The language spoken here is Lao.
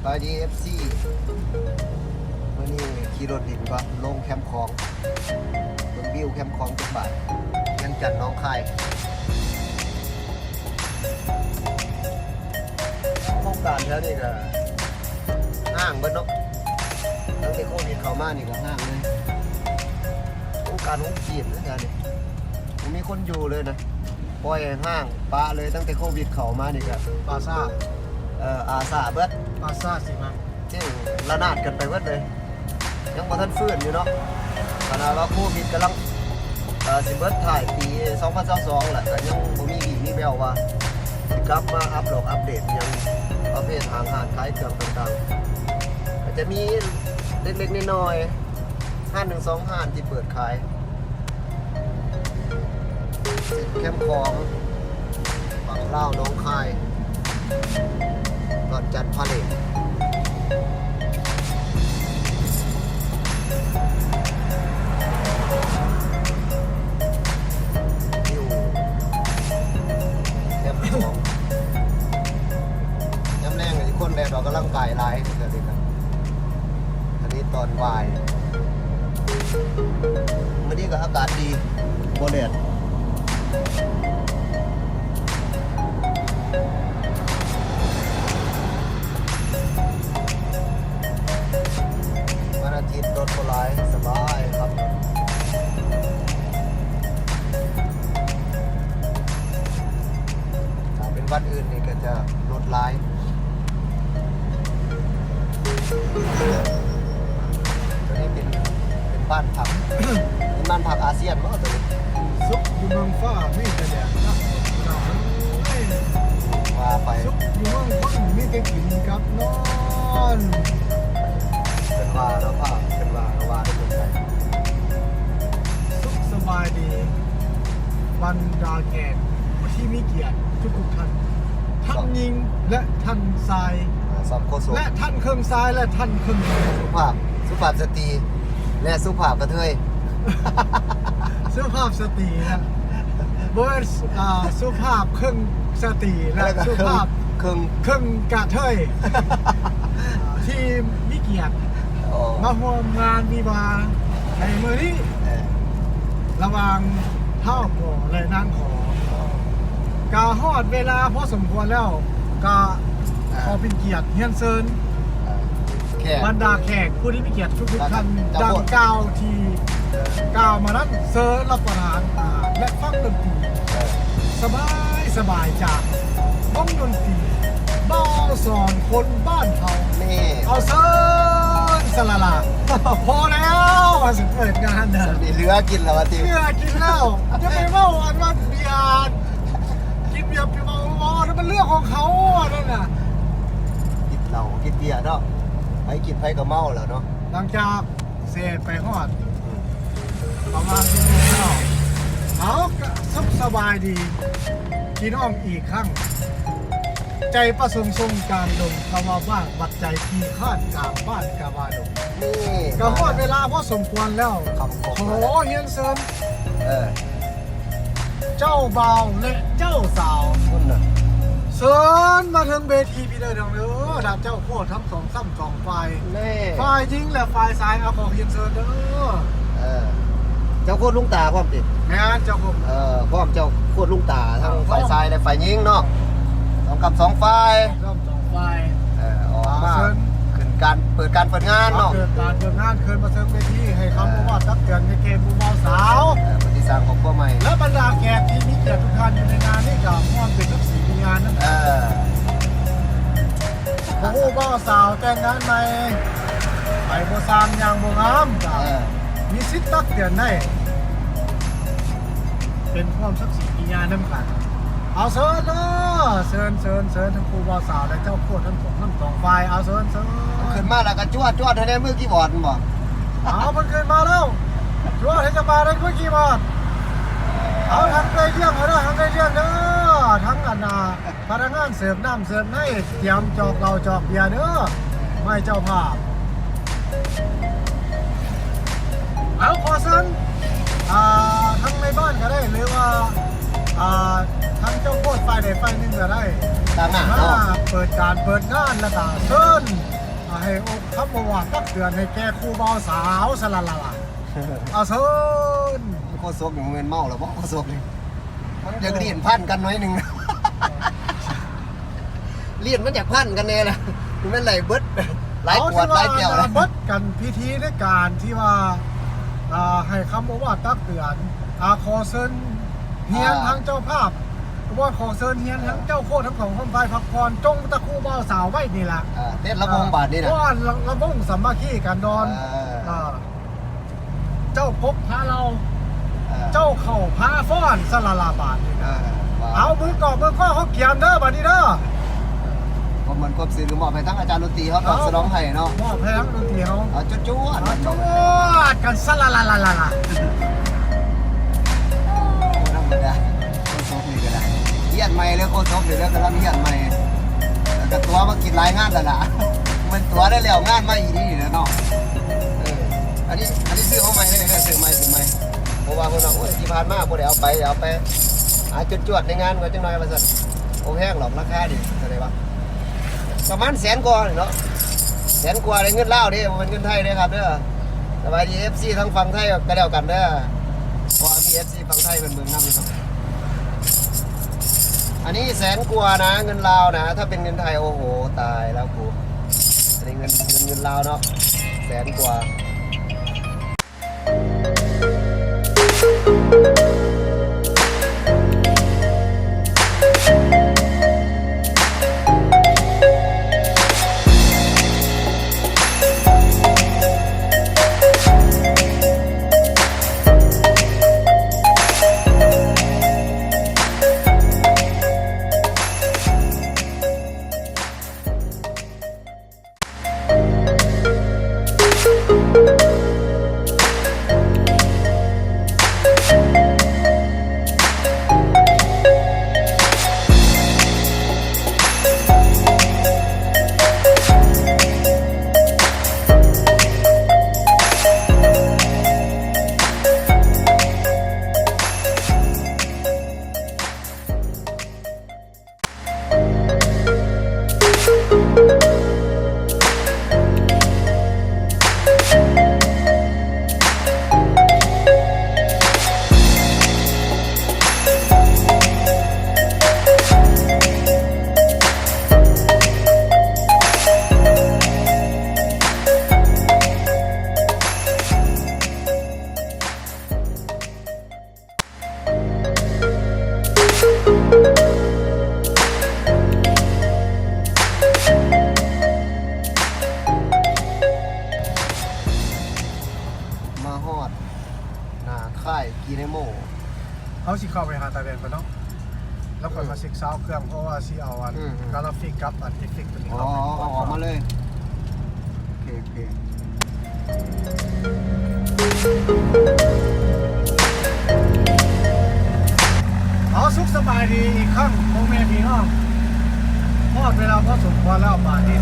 ສະບາຍດີ ເອັຟຊີ ມື້ນີ້ຂີ່ລົດຫຼິ້ນກ່ອນ ລົງແຄມຂອງ ເບິ່ງວິວແຄມຂອງຈັກບາດ ວຽງຈັນ ໜອງຄາຍ. ໂຄງການແຖວນີ້ກໍຮ້າງເບິດເນາະ ຕັ້ງແຕ່ໂຄວິດເຂົ້າມານີ້ກໍຮ້າງເລີຍ ໂຄງການຂອງຈີນເນາະແຖວນີ້ ບໍ່ມີຄົນຢູ່ເລີຍນະ ປ່ອຍໃຫ້ຮ້າງປະເລີຍ ຕັ້ງແຕ່ໂຄວິດເຂົ້າມານີ້ກໍ ປ່າຊ້າ ເອີ ປ່າຊ້າເບິດ ປ່າຊ້າຊິມັນ ເຈັງລະນາດກັນໄປເບິດເລີຍ ຍັງບໍ່ທັນຟື້ນຢູ່ເນາະ ຂະໜາດວ່າໂຄວິດກຳລັງ ເອີ ຊິເບິດທ້າຍປີສອງພັນຊາວສອງແລ້ວ ກໍຍັງບໍ່ມີວີມີແວວວ່າ ຊິກັບມາອັບດອກອັບເດດຫຍັງ ປະເພດຫ້າງຮ້ານຂາຍເຄື່ອງຕ່າງໆ ກໍຈະມີເລັກໆນ້ອຍໆ ຮ້ານໜຶ່ງສອງຮ້ານທີ່ເປີດຂາຍ ເສັ້ນແຄມຂອງ ຝັ່ງລາວໜອງຄາຍ ດອນຈັນພາເລດ ຢູ່ແຄມຂອງ ຍາມແລງນີ້ຄົນແລ່ນອອກກຳລັງກາຍຫຼາຍ ອັນນີ້ຕອນບ່າຍ ມື້ນີ້ກໍອາກາດດີ ບໍ່ແດດ ວັນອາທິດລົດບໍ່ຫຼາຍ ສະບາຍຂັບລົດ ຖ້າເປັນວັນອື່ນນີ້ກໍຈະລົດຫຼາຍ. ຕົວນີ້ເປັນ ເປັນບ້ານພັກ ເປັນບ້ານພັກອາຊຽນບໍຕົວນີ້? ສຸກຢູ່ເມືອງຟ້າມີແຕ່ແດດນະ ວ່າໄປ ສຸກຢູ່ເມືອງຄົນມີແຕ່ກິນກັບນອນ ເພິ່ນວ່າເນາະ ພາບເພິ່ນວ່າ ເຮົາວ່າໄດ້ເພິ່ນໄປ ສຸກສະບາຍດີ ບັນດາແຂກຜູ້ທີ່ມີກຽດທຸກໆທ່ານ ທັງຍິງ ແລະ ທັງຊາຍ ອ່າ ສອງຄົນ ແລະ ທັງເຄິ່ງຊາຍ ແລະ ທັງເຄິ່ງຍິງ ສຸພາບ ສຸພາບສະຕີ ແລະ ສຸພາບກະເທີຍ ສຸພາບສະຕີນະ ບໍ່ແມ່ນ ອ່າ ສຸພາບເຄິ່ງສະຕີ ແລະ ແລະກະ ສຸພາບ ເຄິ່ງ ເຄິ່ງກະເທີຍ ທີ່ມີກຽດ ອໍ ມາຮ່ວມງານວິວາໃນມື້ນີ້ ເອີ ລະຫວ່າງທ້າວຂໍ ແລະ ນາງຂໍ ອໍ ກະຮອດເວລາພໍສົມຄວນແລ້ວ ກະ ອ່າ ຂໍເປັນກຽດຮຽນເຊີນ ອ່າ ແຂກ ບັນດາແຂກຜູ້ທີ່ມີກຽດທຸກໆທ່ານ ເຈົ້າ ດັ່ງກ່າວທີ່ ເອີ ກ່າວມານັ້ນ ເຊີນຮັບປະທານອາຫານ ແລະ ຟັງດົນຕີ ເອີ ສະບາຍໆຈາກວົງດົນຕີ ບ່າວສອນຄົນບ້ານເຮົາ ນີ້ ເອົາເຊີນສະຫຼະຫຼາ ພໍແລ້ວ ວ່າຊິເປີດງານນະ ຊິເຫຼືອກິນແລ້ວວ່າຕິ ເຫຼືອກິນແລ້ວ ຢ່າໄປເວົ້າອັນວ່າເບຍ ກິນເບຍ ໄປເວົ້າ ເວົ້າ ນັ້ນມັນເລື່ອງຂອງເຂົາ ອັນນັ້ນນະ ກິນເຫຼົ້າກິນເບຍເນາະ ໃຜກິນໃຜກໍເມົາແລ້ວເນາະ ຫຼັງຈາກເສດໄປຮອດ ປະມານສິບໂມງເຊົ້າ ເຮົາກະສຸກສະບາຍດີພີ່ນ້ອງອີກຄັ້ງ ໃຈປະສົງຊົງກາງດົງ ຄຳວ່າບ້ານວັດໃຈ ຂີ້ຄ້ານກາງບ້ານກະວ່າດົງ ນີ້ ກະຮອດເວລາພໍສົມຄວນແລ້ວ ຂໍຮຽນເຊີນ ເອີ ເຈົ້າບ່າວ ແລະ ເຈົ້າສາວ ພຸ້ນນະ ເຊີນມາເທິງເວທີພີ້ເດີ ເດີ ເດີ ເຈົ້າໂຄດທັງສອງຊ້ຳສອງຝ່າຍ ນີ້ ຝ່າຍຍິງ ແລະ ຝ່າຍຊາຍ ເອົາ ຂໍຮຽນເຊີນເດີ ເອີ ເຈົ້າໂຄດລຸງຕາພ້ອມຕິ? ແມ່ນ ເຈົ້າໂຄດ ເອີ ພ້ອມເຈົ້າໂຄດລຸງຕາ ທັງຝ່າຍຊາຍ ແລະ ຝ່າຍຍິງເນາະ ສອງກ້ຳສອງຝ່າຍ ສອງກ້ຳສອງຝ່າຍ ເອີ ອອກມາ ເຊີນ ຂຶ້ນການ ເປີດການເປີດງານເນາະ ເປີດການເປີດງານ ເຊີນມາເຊີງເວທີ ໃຫ້ຄຳ ເອີ ປະຫວັດຕັກເຕືອນໃນແກ່ຜູ້ບ່າວສາວ ເອີ ເພິ່ນຊິສ້າງຄອບຄົວໃໝ່ ແລະ ບັນດາແຂກທີ່ມີກຽດທຸກທ່ານຢູ່ໃນງານນີ້ ກໍຮ່ວມເປັນສັກຂີພະຍານນຳ ເອີ ຜູ້ບ່າວສາວແຕ່ງງານໃໝ່ ໄປບໍ່ຊ່າງຍ່າງບໍ່ງາມ ກໍ ເອີ ມີສິດຕັກເຕືອນໄດ້ ເປັນຮ່ວມສັກຂີພະຍານນຳກັນ ເອົາເຊີນເດີ ເຊີນ ເຊີນ ເຊີນ ທັງຄູ່ບ່າວສາວ ແລະ ເຈົ້າໂຄດທັງສອງ ທັງສອງຝ່າຍ ເອົາເຊີນ ເຊີນ ຂຶ້ນມາແລ້ວກໍຈວດ ຈວດໃຫ້ແດ່ມືຄີບອດແມ່ນບໍ່? ເອົາ ເພິ່ນຂຶ້ນມາແລ້ວ ຈວດໃຫ້ຈັກບາດໃຫ້ມືຄີບອດ ເອົາ ທັງເອື້ອຍລ້ຽງເດີ ທັງເອື້ອຍລ້ຽງເດີ ທັງອັນນ່າ ພະນັກງານເສີບນ້ຳເສີບໃນ ຕຽມຈອກເຫຼົ້າຈອກເບຍເດີ ໃຫ້ເຈົ້າພາບ ເອົາ ຂໍເຊີນ ອ່າ ທັງໃນບ້ານກໍໄດ້ ຫຼືວ່າ ອ່າ ທັງເຈົ້າໂຄດຝ່າຍໃດຝ່າຍໜຶ່ງກໍໄດ້ ຕາມໜ້າເນາະ ມາເປີດການເປີດງານ ແລ້ວກໍເຊີນ ໃຫ້ອົບຄຳໂອວາດຕັກເຕືອນໃຫ້ແກ່ຄູ່ບ່າວສາວ ສະລະລະລະ. ອາເຊີນ. ໂຄສົກນີ້ບໍ່ແມ່ນເມົາແລ້ວບໍ່? ໂຄສົກນີ້ມັນຢາກລ້ຽນພັນກັນໜ້ອຍໜຶ່ງ ລ້ຽນມັນຢາກພັນກັນແດ່ລະ ມັນໄດ້ເບິດ ຫຼາຍຂວດຫຼາຍແກ້ວແລ້ວ ເບິດກັນ. ພິທີໃນການທີ່ວ່າ ອ່າ ໃຫ້ຄຳໂອວາດຕັກເຕືອນ ອ່າ ຂໍເຊີນຮຽນ ອ່າ ທາງເຈົ້າພາບ ວ່າຂໍເຊີນຮຽນ ເອີ ທາງເຈົ້າໂຄດ ທັງສອງຝ່າຍພັກຜ່ອນ ຈົ່ງຕະຄູ່ບ່າວສາວໄວ້ນີ້ລະ ເອີ ເຕັດລະວົງບາດນີ້ນະ ຟ້ອນລະວົງສາມັກຄີກັນດອນ ເອີ ເອີ ເຈົ້າປົກພາເລົ່າ ເອີ ເຈົ້າເຂົ້າພາຟ້ອນ ສະລະລະບາດນີ້ນະ ເອີ ເອົາ ມືກອງມືກອງເຮົາກຽມເດີບາດນີ້ເດີ. ຄວາມມ່ວນຄວາມຊື່ນກໍມອບໃຫ້ທັງອາຈານດົນຕີເຮົາ ຕອບສະໜອງໃຫ້ເນາະ ມອບໃຫ້ທັງດົນຕີເຮົາ ເອົາ ຈວດໆ ເອົາ ມາ ຈວດກັນ ສະລະລະລະລະລະ. ບໍ່ທຳມະດາ ໂຄສົກນີ້ກໍໄດ້ ຮຽນໃໝ່ເລີຍ ໂຄສົກນີ້ເລີຍ ກຳລັງຮຽນໃໝ່ ແລ້ວກໍຕົວະມາກິນຫຼາຍງານແລ້ວລະ ແມ່ນຕົວະໄດ້ແລ້ວງານມາອີ່ຫຼີແຫຼະເນາະ. ເອີ ອັນນີ້ ອັນນີ້ຊື້ເອົາໃໝ່ເລີຍ ຊື້ໃໝ່ ຊື້ໃໝ່ ເພາະວ່າເພິ່ນວ່າ ໂອ້ຍ ທີ່ຜ່ານມາບໍ່ໄດ້ເອົາໄປ ເອົາໄປ ອ່າ ຈວດໆໃນງານກ່ອນຈັກໜ່ອຍວ່າຊັ້ນ. ບໍ່ແພງດອກ ລາຄານີ້ເທົ່າໃດວະ ປະມານແສນກວ່ານີ້ເນາະ ແສນກວ່າໃນເງິນລາວເດ້ ບໍ່ແມ່ນເງິນໄທເດ້ຄັບເດີ. ສະບາຍດີ ເອັຟຊີ ທາງຝັ່ງໄທກໍແລ້ວກັນເດີ ເພາະວ່າມີ ເອັຟຊີ ຝັ່ງໄທເພິ່ນເບິ່ງນຳຢູ່ເນາະ. ອັນນີ້ແສນກວ່ານະ ເງິນລາວນະ ຖ້າເປັນເງິນໄທ ໂອ້ໂຫ ຕາຍແລ້ວກູ ອັນນີ້ເງິນ ເງິນ ເງິນລາວເນາະ ແສນກວ່າ. ມາຮອດໜ້າຄ້າຍກີເນໂມ ເຮົາຊິເຂົ້າໄປຫາຕາແດນກ່ອນເນາະ ແລ້ວຂ້ອຍມາເຊັກຊາວເຄື່ອງ ເພາະວ່າຊິເອົາອັນ ອືມໆ ກາລາຟິກກັບອັນເອຟເຟັກຕົວນີ້ ອໍ ເຂົ້າໄປ ເອົາອອກມາເລີຍ. ໂອເຄ ໂອເຄ ເອົາ ສຸກສະບາຍດີອີກຄັ້ງ ພໍ່ແມ່ພີ່ນ້ອງ ຮອດເວລາພໍສົມຄວນແລ້ວ ບາດນີ້